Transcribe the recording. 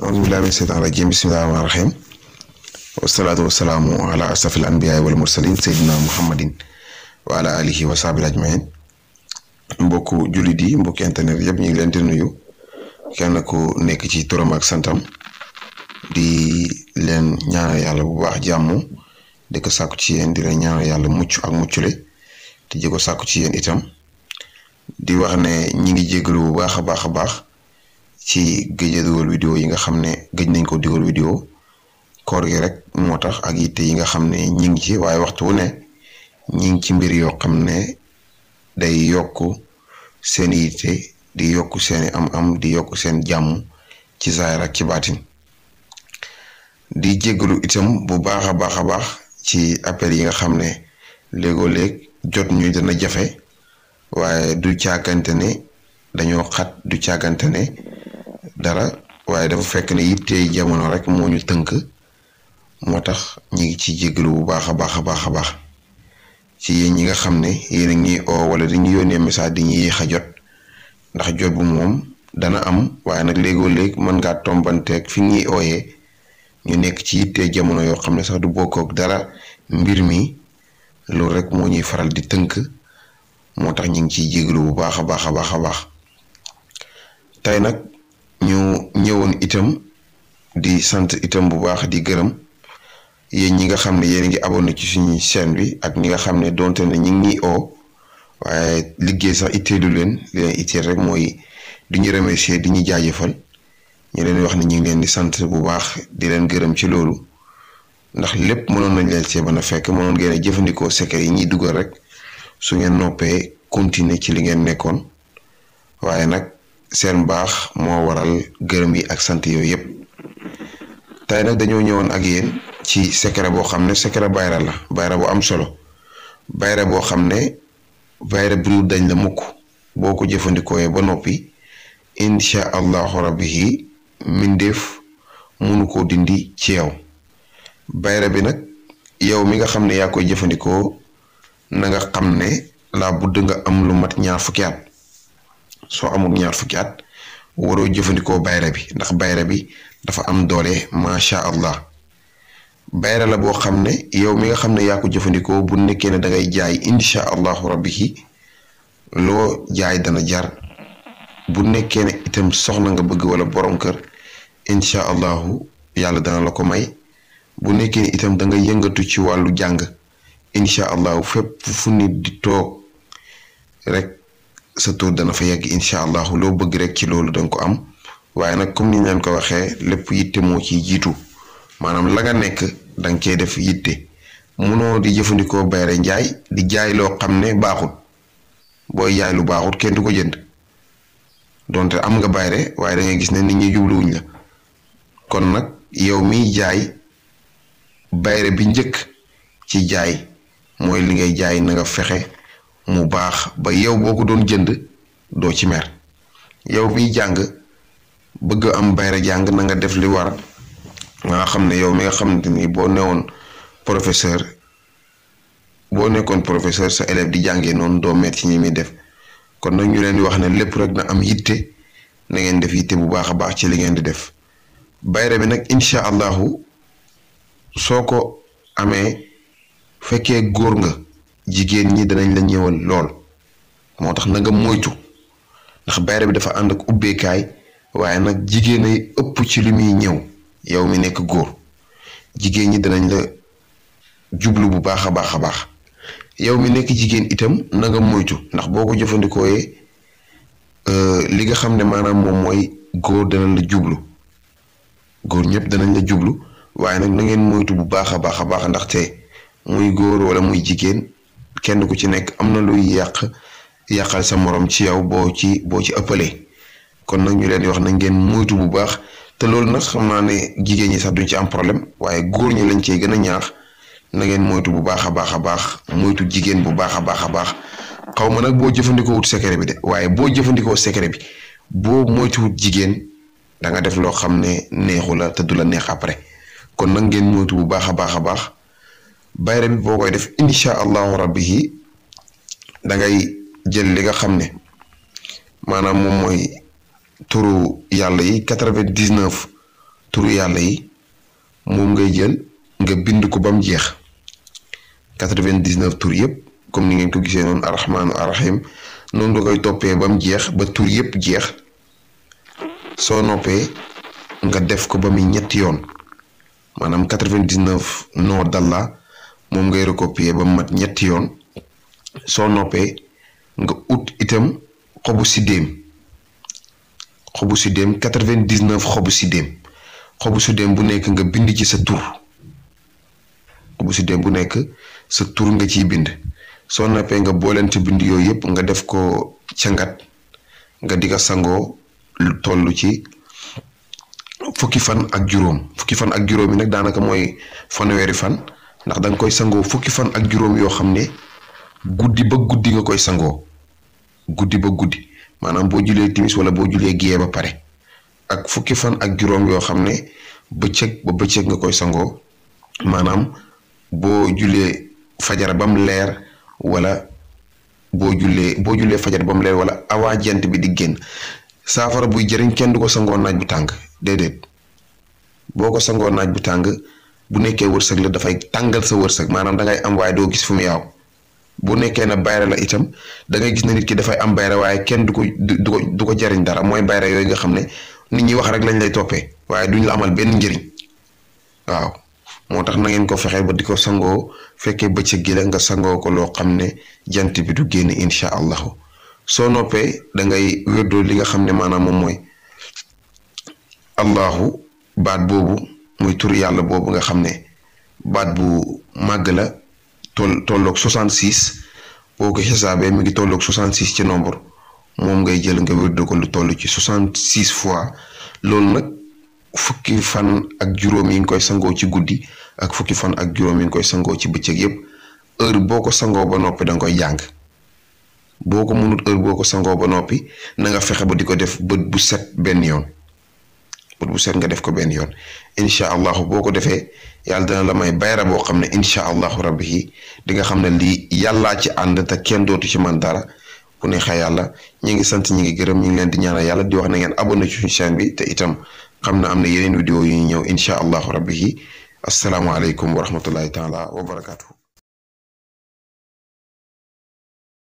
أعوذ بالله من الشيطان الرجيم بسم الله الرحمن الرحيم والصلاة والسلام على أشرف الأنبياء والمرسلين سيدنا محمد وعلى آله وصحبه أجمعين mbokku jullit yi mbokku internet yëpp ñu ngi leen di nuyu kenn ku nekk ci turam ak santam di leen ñaanal yàlla bu baax jàmm di ko sàkku ci yéen di leen ñaanal yàlla mucc ak muccule te di ko sàkku ci yéen itam di wax ne ñi ngi jégalu bu baax a baax ci gëj a dugal vidéo yi nga xam ne gëj nañ ko dugal vidéo koor gi rek moo tax ak yitte yi nga xam ne ñi ngi ci waaye waxtu wu ne ñi ngi ci mbir yoo xam ne day yokk seen yitte di yokk seeni am di yokk seen jàmm ci zaahir ak ci baatin di jégalu itam bu baax a baax ci appel yi nga xam ne léegoo-léeg jot ñu dana jafe waaye du càggante ne dañoo xat du càggante ne dara waaye dafa fekk ne yittey jamono rek moo ñu tënk moo tax ñi ngi ci jégalu bu baax a baax ci yéen ñi nga xam ne yéen a ngi oo wala dañuy yónnee message di ñuy yéex a jot ndax jot bu moom dana am waaye nag léegoo-léeg mën ngaa tombanteeg fi ñuy ooyee ñu nekk ci yittee jamono yoo xam ne sax du bokkook dara mbir mi loolu rek moo ñuy faral di tënk moo tax ñu ngi ciy jégalu bu baax a baax tey nag ñu ñëwoon itam di sant itam bu baax di gërëm yéen ñi nga xam ne yéen a ngi abonné ci suñu chaîne bi ak ñi nga xam ne donte ne ñu ngi ñuy oo waaye liggéey sax itteelu leen li leen itteel rek mooy di ñu remercier di ñu jaajëfal ñu leen wax ne ñu ngi leen di sant bu baax di leen gërëm ci loolu ndax lépp mënoon nañ leen see mën a fekk mënoon ngeen a jëfandikoo secret yi ñuy dugal rek su ngeen noppee continuer ci li ngeen nekkoon waaye nag seen baax moo waral gërëm yi ak sant yooyu yëpp tey nag dañoo ñëwoon ak yéen ci secret boo xam ne secret bayra la bayra bu am solo bayra boo xam ne bayra bu dañ la mukk boo ko jëfandikoo ba noppi incha allahu rabbi mindeef mënu koo dindi ci yow bayra bi nag yow mi nga xam ne yaa koy jëfandikoo na nga xam ne laa budd nga am lu mat 2 fukki at soo amul 2 fukki at waroo jëfandikoo bayra bi ndax bayra bi dafa am doole macha allah bayra la boo xam ne yow mi nga xam ne yaa ko jëfandikoo bu nekkee ne da ngay jaay incha allahu rabbi loo jaay dana jar bu nekkee ne itam soxna nga bëgg wala borom kër incha allahu yàlla dana la ko may bu nekkee ne itam da nga yëngatu ci wàllu jàng incha allahu fépp fu nit di toog rek sa tur dana fa yegg incha allahu loo bëgg rek ci loolu danga ko am waaye nag comme ni leen ko waxee lépp yitte moo ciy jiitu maanaam la nga nekk danga cee def yitte munoo di jëfandikoo bayre njaay di jaay loo xam ne baaxut booy jaay lu baaxut kenn du ko jënd donte am nga bayre waaye da ngay gis ne nit ñi jubluwuñ la kon nag yow miy jaay bayre bi njëkk ci jaay mooy li ngay jaay na nga fexe mu baax ba yow boo ko doon jënd doo ci mer yow miy jàng bëgg am bayre jàng na nga def li war nga xam ne yow mi nga xamante ni boo nekkoon professeur sa élève di jàngee noonu doo met ci ñi muy def kon nag ñu leen di wax ne lépp rek na am yitte na ngeen def yitte bu baax a baax ci li ngeen di def bayre bi nag incha allahu soo ko amee fekkee góor nga jigéen ñi danañ la ñëwal lool moo tax na nga moytu ndax bayre bi dafa ànd ak ubbeekaay waaye nag jigéen ay ëpp ci li muy ñëw yow mi nekk góor jigéen ñi danañ la jublu bu baax a baax yow mi nekk jigéen itam na nga moytu ndax boo ko jëfandikooyee li nga xam ne maanaam moom mooy góor danañ la jublu góor ñëpp danañ la jublu waaye nag na ngeen moytu bu baax a baax ndaxte muy góor wala muy jigéen kenn ku ci nekk am na luy yàqal sa morom ci yow boo ci ëppalee kon nag ñu leen di wax na ngeen moytu bu baax te loolu nag xam naa ne jigéen ñi sax duñ ci am problème waaye góor ñi lañ cey gën a ñaax na ngeen moytu bu baax a baax moytu jigéen bu baax a baax xaw ma nag boo jëfandikoo wut secret bi de waaye boo jëfandikoo secret bi boo moytuwut jigéen da nga def loo xam ne neexu la te du la neex après kon nag ngeen moytu bu baax a baax bayre bi boo koy def incha allahu rabbi da ngay jël li nga xam ne maanaam moom mooy turu yàlla yi 99 turu yàlla yi moom ngay jël nga bind ko bam jeex 99 tur yëpp comme ni ngeen ko gisee noonu arrahmaanu arrahim noonu nga koy toppee bam jeex ba tur yëpp jeex soo noppee nga def ko ba muy ñetti yoon maanaam 99 nom d'Allah moom ngay recopier ba mu mat ñetti yoon soo noppee nga ut itam xobu siddéem 99 xobu siddéem bu nekk nga bind ci sa tur xobu siddéem bu nekk sa tur nga ciy bind soo noppee nga boolente bind yooyu yëpp nga def ko cangat nga di ko sangoo lu toll ci fukki fan ak juróom yi nag daanaka mooy fanweeri fan ndax da nga koy sangoo fukki fan ak juróom yoo xam ne guddi ba guddi nga koy sangoo guddi ba guddi maanaam boo julee timis wala boo julee gée ba pare ak fukki fan ak juróom yoo xam ne bëccëg ba bëccëg nga koy sangoo maanaam boo julee fajar bam leer wala boo julee fajar bam leer wala awaa jant bi di génn saafara buy jëriñ kenn du ko sangoo naaj bu tàng déedéet boo ko sangoo naaj bu tàng bu nekkee wërsëg la dafay tàngal sa wërsëg maanaam da ngay am waaye doo gis fu mu yaaw bu nekkee na bayra la itam da ngay gis ne nit ki dafay am bayra waaye kenn du ko jariñ dara mooy bayra yooyu nga xam ne nit ñi wax rek lañ lay toppee waaye duñ la amal benn njëriñ waaw moo tax na ngeen ko fexe ba di ko sangoo fekkee bëccëg gi la nga sangoo ko loo xam ne jant bi du génn incha allahu soo noppee da ngay wérdoo li nga xam ne maanaam moom mooy allahu baat boobu muy tur yàlla boobu nga xam ne baat bu màgg la tolloog 66 boo ko xisaabee mi ngi tolloog 66 ci nombre moom ngay jël nga wérdoo ko lu toll ci 66 fois loolu nag fukki fan ak juróom yi nga koy sangoo ci guddi ak fukki fan ak juróom yi nga koy sangoo ci bëccëg yépp heure boo ko sangoo ba noppi da nga koy jàng boo ko mënut heure boo ko sangoo ba noppi na nga fexe ba di ko def bët bu set benn yoon bët bu set nga def ko benn yoon incha allahu boo ko defee yàlla dina la may bayra boo xam ne incha allahu rabbi yi di nga xam ne lii yàllaa ci ànd te kenn dootu ci man dara ku neexee yàlla ñi ngi sant ñi ngi gërëm ñi ngi leen di ñaanal yàlla di wax na ngeen abonné ci suñu chaîne bi te itam xam na am na yeneen vidéo yu ñëw incha allahu rabbi yi assalaamu aleykum wa rahmatullahi taala wa barakatuhu